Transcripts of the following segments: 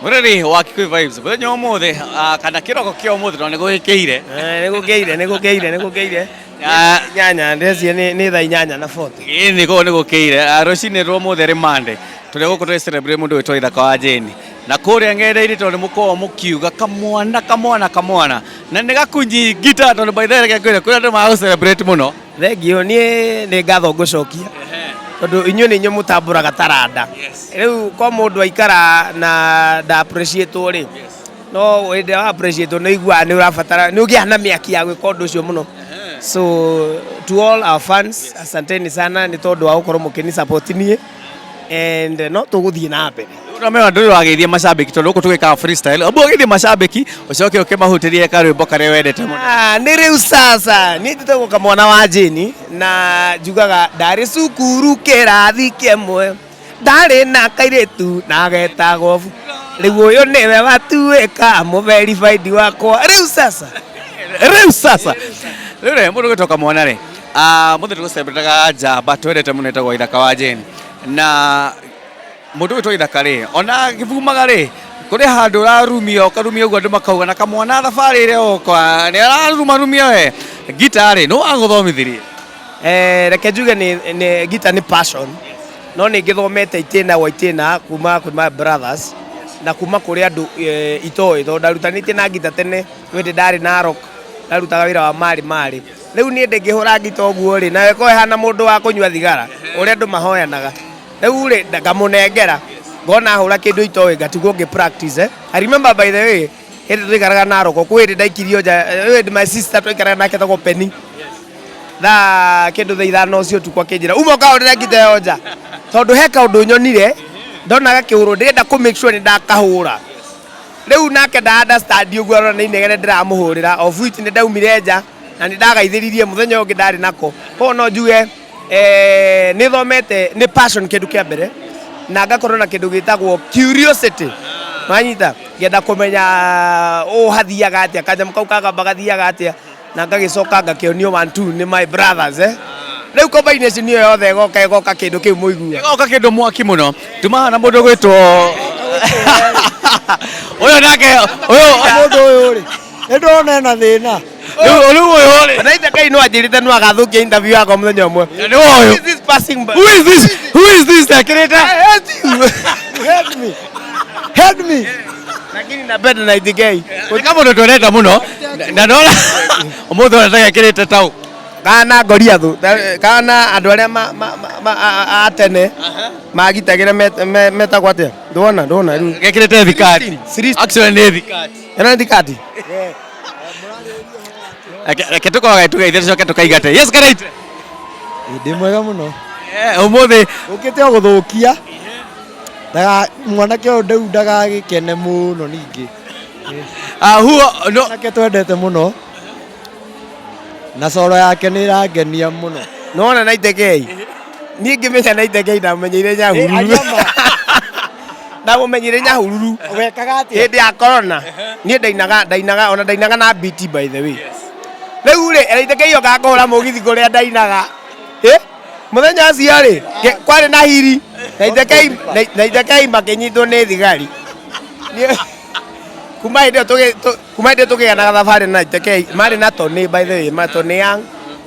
Mwĩrori wa Kikuyu Vibes mũthenya wa ũmũthĩ kana kĩroko kĩa ũmũthĩ tondũ nĩ gũgĩkĩire. Nĩ gũkĩire, nĩ gũkĩire, nĩ gũkĩire. Nyanya ndĩreciria nĩ thaa 8 na 40. Ĩĩ nĩ koguo nĩ gũkĩire. Rũcinĩ rwa ũmũthĩ arĩ Monday tũrĩ gũkũ tũrĩ celebrate mũndũ wĩtwo Ithaka wa Jane na kũrĩa ng'enda-inĩ tondũ nĩ mũkoragwo mũkiuga kamwana kamwana kamwana na nĩ gakunyi ngita tondũ by the way reke ngwĩre kwĩna andũ magũ celebrate mũno. Thengiũ, niĩ nĩ ngatho ngũcokia tondũ inyuĩ nĩ inyuĩ mũtambũraga taranda. Rĩu ko mũndũ aikara na nda appreciate rĩ, no hĩndĩ ĩrĩa wa appreciate nĩ ũiguaga nĩ ũrabatara nĩ ũgĩaga na mĩaki ya gwĩka ũndũ ũcio mũno. So to all our fans, asanteni sana nĩ tondũ wa gũkorwo mũkĩni support niĩ and no tũgũthiĩ na mbere. Ũramera ndũrĩ wageithia macambĩki tondũ gũkũ tũgĩkaga freestyle. Ũmbu ũgeithie macambĩki ũcoke ũkĩmahutĩrie karwĩmbo karĩa wendete mũno. Ah, nĩ rĩu sasa niĩ njĩtagwo kamwana wa Jane na njugaga ndarĩ cukuru kĩrathi kĩmwe ndarĩ na kairĩtu na getagwo rĩu ũyũ nĩwe watuĩka mũverified wakwa rĩu sasa. Rĩu sasa. Rĩu rĩ mũndũ ũgĩtwo kamwana rĩ mũthĩ tũgũcelebrataga njamba twendete mũno ĩtagwo Ithaka wa Jane na mũndũ ũgĩtwo Ithaka rĩ ona agĩbumaga rĩ kũrĩ handũ ũrarumia ũkarumia ũguo andũ makauga na kamwana thabarĩ ĩrĩa oka nĩ ararumarumia we ngita rĩ nũ wagũthomithirie? Reke njuge nĩ ngita nĩ passion no nĩ ngĩthomete itĩna gwa itĩna kuma kwĩ my brothers na kuma kũrĩ andũ itoĩ tondũ ndarutanĩtie na ngita tene hĩndĩ ndarĩ Narok ndarutaga wĩra wa marĩ marĩ rĩu niĩ ndĩngĩhũra ngita ũguo rĩ nawe ko ĩhana mũndũ wa kũnyua thigara ũrĩa andũ mahoyanaga rĩu rĩ ngamũnengera ngona hũra kĩndũ itoĩ ngatigwo ngĩ practice. I remember by the way hĩndĩ twaikaraga Narok kwĩ hĩndĩ ndaikirio nja hĩndĩ my sister twaikaraga nake etagwo Penny thaa kĩndũ thaa 5 ũcio ũtukũ akĩnjĩra uma ũkahũrĩra ngita ĩyo nja tondũ he kaũndũ nyonire ndona gakĩhũrwo ndĩrenda kũ make sure nĩ ndakahũra rĩu nake nda understand ũguo arona nĩ inegene ndĩramũhũrĩra of which nĩ ndaumire nja na nĩ ndagaithĩririe mũthenya ũyũ ũngĩ ndarĩ nako koguo no njuge nĩ thomete nĩ passion kĩndũ kĩa mbere na ngakorwo na kĩndũ gĩtagwo curiosity wanyita ngenda kũmenya ũũ hathiaga atĩa kanyamũ kau kagamba gathiaga atĩa na ngagĩcoka ngakĩonio 1 2 nĩ my brothers. Rĩu combination ĩyo yothe ĩgoka ĩgoka kĩndũ kĩu mũigua ĩgoka kĩndũ mwaki mũno tumaha na mũndũ gwĩtwo ũyũ nake ũyũ mũndũ ũyũ rĩ nĩ ndona ena thĩna rĩu ũyũ rĩ na ithe Ngai no anjĩrĩte no agathũkia interview yakwa mũthenya ũmwe. Nĩ ũyũ. Who is this passing by? Who is this? Who is this ekĩrĩte? I hate you. Hate me. Hate me. Lakini napenda na ITK. Nĩ kamũndũ twendete mũno na ndona ũmũthĩ ona tagekĩrĩte tau Kana Goliath, kana andũ arĩa a tene magitagĩra metagwo atĩa? Ndwona, ndwona rĩu. Gekĩrĩte thikati. Actually nĩ thikati. Ĩno nĩ thikati? Reke tũkorwo tũgeithie tũcoke tũkaigate. Yes, Karaite. Ndĩ mwega mũno. Ũmũthĩ ũkĩte o gũthũkia. Ndaga mwanake ũyũ ndau ndagagĩkene mũno ningĩ. Huo no mwanake twendete mũno. Na coro yake nĩ ĩrangenia mũno. Nona na itekei. Niĩ ngĩmenya na itekei ndamenyeire Eh, Nyahururu. aria ma. Ndamũmenyire Nyahururu. Wekaga atĩa? Hĩndĩ ya corona. Niĩ ndainaga ndainaga ona ndainaga na beat by the way. Rĩu rĩ itekei okaga kũhũra mũgithi kũrĩa ndainaga. Eh? Mũthenya ũcio rĩ kwarĩ na hiri na itekei na itekei makĩnyitwo nĩ thigari. Niĩ kuma hĩndĩ ĩyo kuma hĩndĩ ĩyo tũkĩganaga thabarĩ na itekei marĩ na Tony by the way ma Tony Young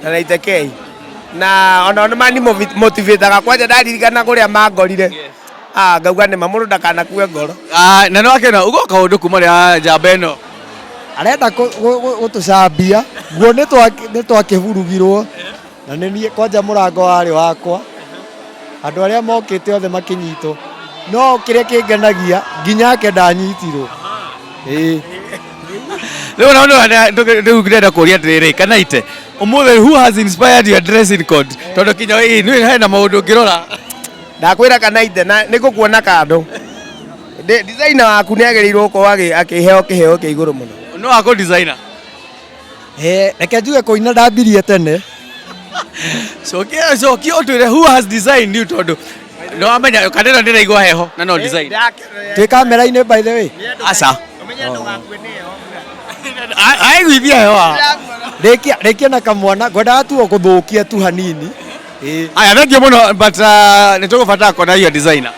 na na itekei na ona nĩ mani motivataga kwanja ndaririkana kũrĩa mangorire. Ah, ngauga nĩ ma mũndũ ndakanakue ngoro. Ah, na nĩ wakena ugo kaũndũ kuma rĩa njamba ĩno. Arenda gũtũcambia guo nĩ twakĩhurugirwo na nĩ niĩ kwanja mũrango warĩ wakwa andũ arĩa mokĩte othe makĩnyitwo no kĩrĩa kĩngenagia nginya ake ndanyitirwo. Ĩĩ. Rĩu na nĩ rĩu ndĩrenda kũria atĩrĩrĩ kana ite ũmũthĩ who has inspired your dressing code tondũ kinya ĩ nĩ hena maũndũ ũngĩrora. Ndakwĩra kana ite na nĩ ngũkuona kando. Designer waku nĩ agĩrĩirwo gũkorwo akĩheo kĩheo kĩa igũrũ mũno. No akũ designer. Eh, reke njuge kũina ndambirie tene. Cokia cokia ũtwĩre who has designed you tondũ nĩ wamenya kana ĩno ndĩraigua heho na no design. Twĩ kamera-inĩ by the way. Aca. Aiguithia heho haha. Rĩkia rĩkia na kamwana ngwendaga tu o kũthũkia tu hanini. Ĩĩ. Aya thank you mũno but nĩ tũgũbatara kuona your designer.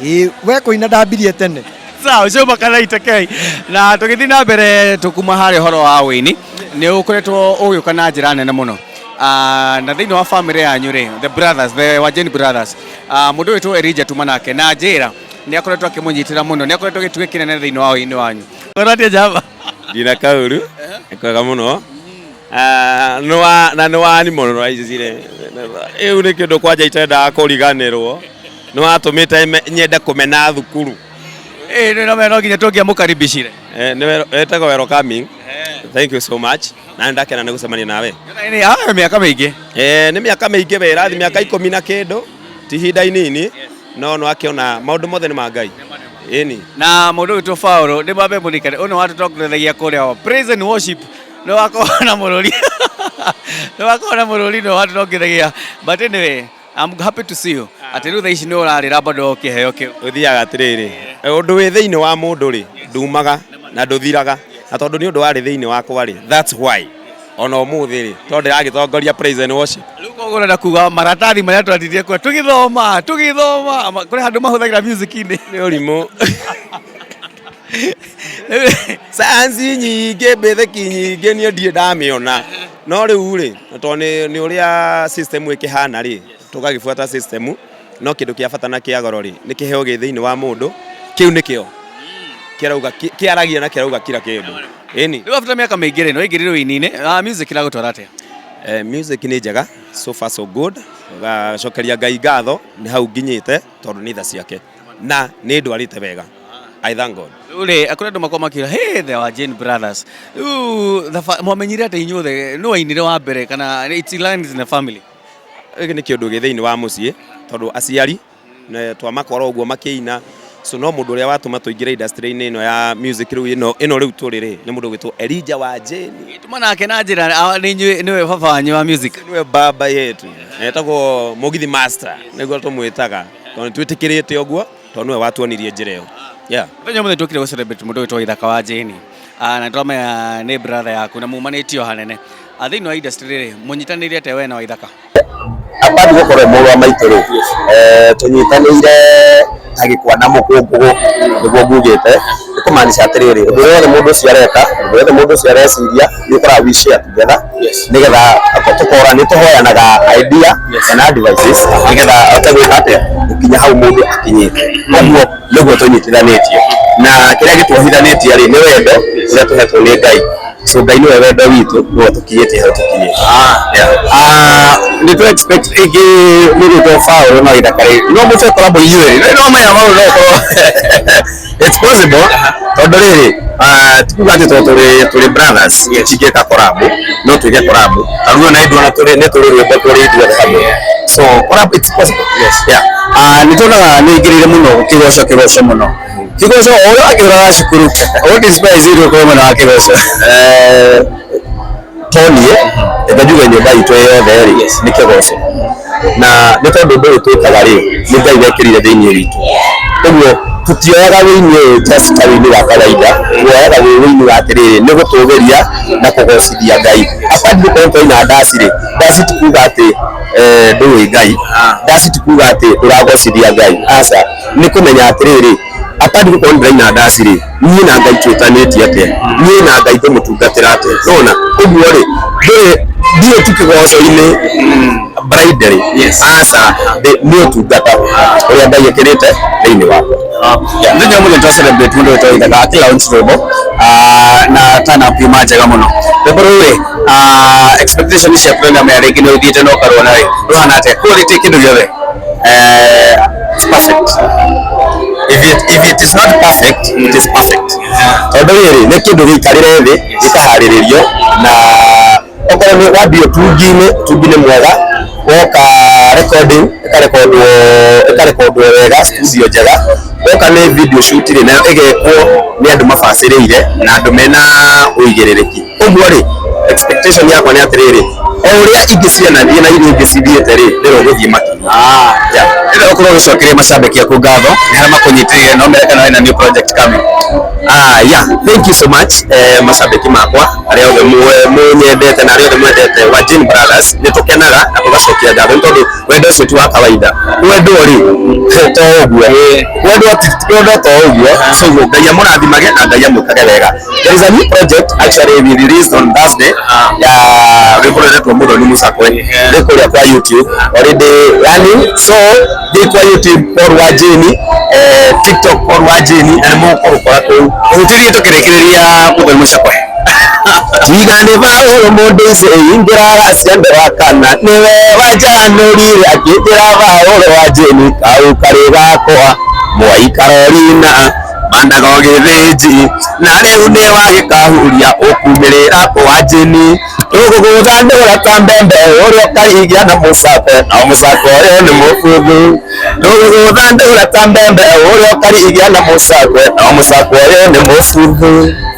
Ĩĩ, we kũina ndambirie tene. Sawa, ũcio kana itekei na tũgĩthiĩ na mbere tũkuma harĩa ũhoro wa wĩini nĩ ũkoretwo ũgĩũka na njĩra nene mũno. Na thĩinĩ wa family yanyu rĩ, the brothers, the Wajeni brothers, mũndũ wĩtwo Elijah tuma nake na njĩra nĩ akoretwo akĩmũnyitĩra mũno, nĩ akoretwo gĩtugĩ kĩnene thĩinĩ wa wĩini wanyu. Ũratia njamba. Ndina kauru kwega muno. Ah, nĩ na nĩ wani mũno nĩwaicire ĩu nĩ kĩndũ kwanja itendaga kũriganĩrwo nĩ watũmĩte nyende kũmena thukuru. Ĩĩ nĩ no nginya tũngĩamũkaribicire. Eh, nĩ wetagwo welcoming. Thank you so much na nĩ ndakena nĩ gũcemania nawe. Nĩ ah, mĩaka mĩingĩ. Eh, nĩ mĩaka mĩingĩ we ĩrathi mĩaka 10 na kĩndũ ti ihinda inini no no akĩona maũndũ mothe nĩ ma Ngai. Ĩni. Na mũndũ witũ Paul nĩ mambe mũrikane ũyũ nĩ watũtongorethagia kũrĩa praise and worship nĩ wakorwo na mũrũri nĩ wakorwo na mũrũri nĩ watũtongorethagia but anyway I'm happy to see you atĩ rĩu thaa ici nĩ ũrarĩra bado kĩheo kĩu. Ũthiaga atĩrĩrĩ ũndũ wĩ thĩinĩ wa mũndũ rĩ ndumaga na ndũthiraga na tondũ nĩ ũndũ warĩ thĩinĩ wakwa rĩ that's why ona ũmũthĩ rĩ tondũ ndĩragĩtongoria praise and worship. Rĩu koguo ũrenda kuga maratathi marĩa twatirie kuo tũgĩthoma tũgĩthoma kũrĩ handũ mahũthagĩra music-inĩ. Nĩ ũrimũ. Sayansi nyingĩ mbĩthĩki nyingĩ niĩ ndirĩ ndamĩona no rĩu rĩ tondũ nĩ ũrĩa system ĩkĩhana rĩ tũgagĩbuata system no kĩndũ kĩa bata na kĩa goro rĩ nĩ kĩheo gĩ thĩinĩ wa mũndũ kĩu nĩkĩo kĩrauga kĩaragia na kĩrauga kila kĩndũ. Ĩni. Rĩu after mĩaka mĩingĩ rĩ nĩ waingĩrire ũini-inĩ, music ĩragũtwara atĩa? Music nĩ njega so far so good gacokeria Ngai ngatho nĩ hau nginyĩte tondũ nĩ tha ciake na nĩ ndwarĩte wega. I thank God. Rĩu rĩ kũrĩ andũ makoragwo makiuga hey the Wajane brothers rĩu mwamenyire atĩ inyuothe nĩ wainire wa mbere kana it's lines in the family? Gĩkĩ nĩ kĩũndũ gĩ thĩinĩ wa mũciĩ tondũ aciari twamakora ũguo makĩina so no mũndũ ũrĩa watũma tũingĩre industry-inĩ ĩno ya music rĩu ĩno rĩu tũrĩ rĩ nĩ mũndũ ũgwĩtwo Elijah Wajane. Tuma nake na njĩra nĩ inyuĩ nĩwe baba wanyu wa music. Nĩwe baba yetu etagwo Mũgithi Master nĩguo tũmwĩtaga tondũ twĩtĩkĩrĩte ũguo tondũ nĩwe watuonirie njĩra ĩyo. Yeah. Mũthenya ũmũthĩ tũkire gũ celebrate mũndũ wĩtwo Ithaka wa Jane. Na twamenya nĩ brother yaku na mumanĩtio hanene. Thĩinĩ wa industry rĩ mũnyitanĩire atĩa we na Waithaka? Apart gũkorwo mũrũ wa maitũ rĩ tũnyitanĩire ta gĩkwa na mũkũngũgũ nĩguo ngugĩte nĩ kũmaanisha atĩrĩrĩ ũndũ ũrĩa wothe mũndũ ũcio areka ũndũ wothe mũndũ ũcio areciria nĩ ũkoraga we share together nĩgetha tũkora nĩ tũhoyanaga idea kana advices nĩgetha ahote gwĩka atĩa gũkinya hau mũndũ akinyĩte ũguo nĩguo tũnyitithanĩtio na kĩrĩa gĩtuohithanĩtie rĩ nĩ wendo ũrĩa tũhetwo nĩ Ngai. So Ngai nĩwe wendo witũ nĩwe tũkinyĩtie hau tũkinyĩte. Nĩ tũ expect ĩngĩ mũgĩtwo Paul no Ithaka rĩ no mũtwe collab inyuĩ no menya maũndũ no ũkorwo it's possible tondũ rĩrĩ tikuga atĩ tondũ tũrĩ brothers tũtingĩka collab no twĩke collab ta rĩu ona ithuĩ ona tũrĩ nĩ tũrĩ rwĩmbo tũrĩ ithuothe hamwe so collab it's possible. Yes, yeah. Nĩ tuonaga nĩ ingĩrĩire mũno kĩgoco kĩgoco mũno kĩgoco ũrĩa wakĩũraga cukuru what inspires you gũkorwo mwena wa kĩgoco? To niĩ, reke njuge nyũmba itũ yothe rĩ nĩ kĩgoco, na nĩ tondũ ũndũ ũyũ twĩkaga rĩ nĩ Ngai wekĩrire thĩinĩ witũ. Ũguo tutioyaga wĩini ũyũ just ta wĩini wa kawaida, tuoyaga wĩ wĩini wa atĩrĩrĩ nĩ gũtũgĩria na kũgocithia Ngai. Apart gũkorwo twaina ndaci rĩ, ndaci ti kuga atĩ ndũĩ Ngai, ndaci ti kuga atĩ ndũragocithia Ngai, aca, nĩ kũmenya atĩrĩrĩ, apart gũkorwo nĩ ndĩraina ndaci rĩ, niĩ na Ngai twĩtanĩtie atĩa, niĩ na Ngai ngũmũtungatĩra atĩa, nĩwona? Ũguo rĩ, ndũrĩ ndirĩ tu kĩgoco-inĩ blindly, aca, nĩ ũtungata ũrĩa Ngai ekĩrĩte thĩinĩ wakwa. Mũthenya ũmũthĩ twa celebrate mũndũ wĩtwo Ithaka akĩ launch rwĩmbo na turn up yuma njega mũno. Rwĩmbo rũu rĩ, expectation ciaku na mea rĩngĩ nĩ ũthiĩte na ũkaruona rĩ, rũhana atĩa? Quality kĩndũ gĩothe. It's perfect. If it is not perfect, it is perfect. Tondũ rĩrĩ nĩ kĩndũ gĩikarĩre thĩ gĩkaharĩrĩrio, na okorwo nĩ wambia ũtungi-inĩ, ũtungi nĩ mwega, woka recording ĩkarekondwo wega studio njega, woka nĩ video shoot rĩ, nayo ĩgekwo nĩ andũ mabacĩrĩire na andũ mena ũigĩrĩrĩki. Ũguo rĩ, expectation yakwa nĩ atĩrĩrĩ, o ũrĩa ingĩ cianathiĩ na iria ingĩ cithiĩte rĩ, nĩ rũgũthiĩ makĩria. Yeah. Rĩrĩa ũkorwo ũgĩcokeria macambĩki aku ngatho nĩ harĩa makũnyitĩrĩire, no mere kana wĩna new project coming. Ah, yeah, thank you so much, macambĩki makwa arĩa othe mũnyendete na arĩa othe mwendete wa Jane Brothers, nĩ tũkenaga na tũgacokia ngatho nĩ tondũ wendo ũcio ti wa kawaida. Wendo rĩ to ũguo, wendo ti wendo to ũguo. So Ngai amũrathimage na Ngai amwĩkage wega. There is a new project actually we released on Thursday ya rwĩmbo rũretwo Mũthoni Mũcakwe, rĩ kũrĩa kwa YouTube already running. So thiĩ kwa YouTube Paul wa Jane, TikTok Paul wa Jane, na nĩ mũgũkora kũu. Ũhutĩrie tũkĩrĩkĩrĩria Mũthoni Mũcakwe. Tiga nĩ Paũlũ mũndũ ici ingĩraga ciande wa kana nĩwe wanjanũrire akĩnjĩra Paũlũ wa Jane kau karĩ gakwa Mwai Karolina bandaga ũgĩthĩnji na rĩu nĩ wagĩkahuria ũkumĩrĩra kwa Jane tũgũgũthandũra ta mbembe ũrĩa ũkarigia na mũcakwe na mũcakwe ũyũ nĩ mũbuthu, tũgũgũthandũra ta mbembe ũrĩa ũkarigia na mũcakwe na mũcakwe ũyũ nĩ mũbuthu.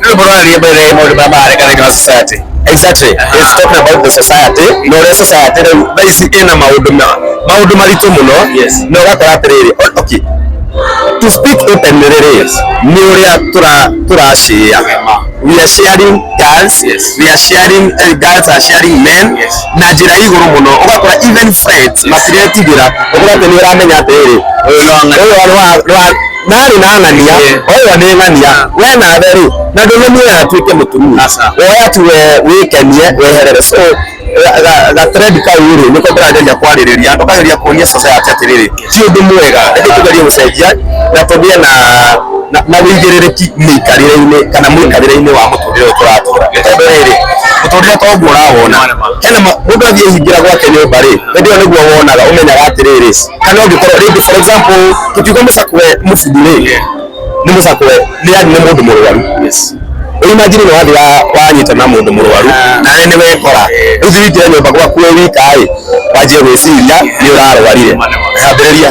Nĩ rwĩmbo rwararia mbere maũndũ marĩa maharĩka thĩinĩ wa society. Exactly. It's talking about the society. Na ũrĩa society rĩu thaa ici ĩna maũndũ maritũ mũno. Na ũgakora atĩrĩrĩ, okay, to speak openly rĩ, nĩ ũrĩa tũra share. We are sharing girls, we are sharing girls are sharing men na njĩra ya igũrũ mũno. Ũgakora even friends matiretigĩra. Ũgakora atĩ nĩ ũramenya atĩrĩrĩ, Ũyũ no ũyũ narĩ na ng'ania, ũyũ nĩ ng'ania, we nawe rĩ, na ndũmĩmuoya atuĩke mũtumia, woya tu we wĩkenie weherere. So ga trend kau rĩ, nĩko ndĩrageria kwarĩrĩria, tũkageria kuonia society atĩrĩrĩ, ti ũndũ mwega, reke tũgerie gũcenjia na tũgĩe na wĩigĩrĩrĩki mĩikarĩre-inĩ kana mũikarĩre-inĩ wa mũtũrĩre ũyũ tũratũra. Nĩ tondũ rĩrĩ, mũtũrĩre to ũguo ũrawona, hena mũndũ athiĩ hingĩra gwake nyũmba rĩ, hĩndĩ ĩyo nĩguo wonaga ũmenyaga atĩrĩrĩ, kana ũngĩkorwo rĩngĩ, for example, tũkiuga mũcakwe mũbuthu rĩ, nĩ mũcakwe nĩ yani nĩ mũndũ mũrwaru. Imagine nĩ wathiĩ wanyita na mũndũ mũrwaru nawe nĩ wekora rĩu thiĩ wĩingĩre nyũmba gwaku wĩ wika ĩ, wanjie gwĩciria nĩ ũrarwarire, ambĩrĩria.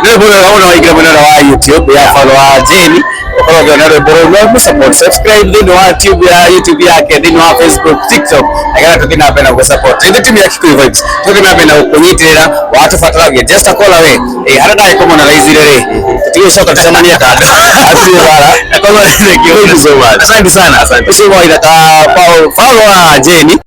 Rwĩmbo rwega mũno, waingĩra mwena ũrĩa wa YouTube ya Paul wa Jane ũkorwo ũkĩona rwĩmbo rũu, no support, subscribe thĩinĩ wa YouTube ya YouTube yake, thĩinĩ wa Facebook, TikTok, nĩgetha tũthiĩ na mbere na gũsupport. Ithuĩ timu ya Kikuyu Vibes tũthiĩ na mbere na gũkũnyitĩrĩra, watũbataragia just a call away. Harĩa ndagĩkũmoneraizire rĩ, tũtigũcoka tũcemanie kando. Hatirĩ bara. Koguo thank you. Thank you so much. Asante sana. Ũcio wa Ithaka Paul wa Jane.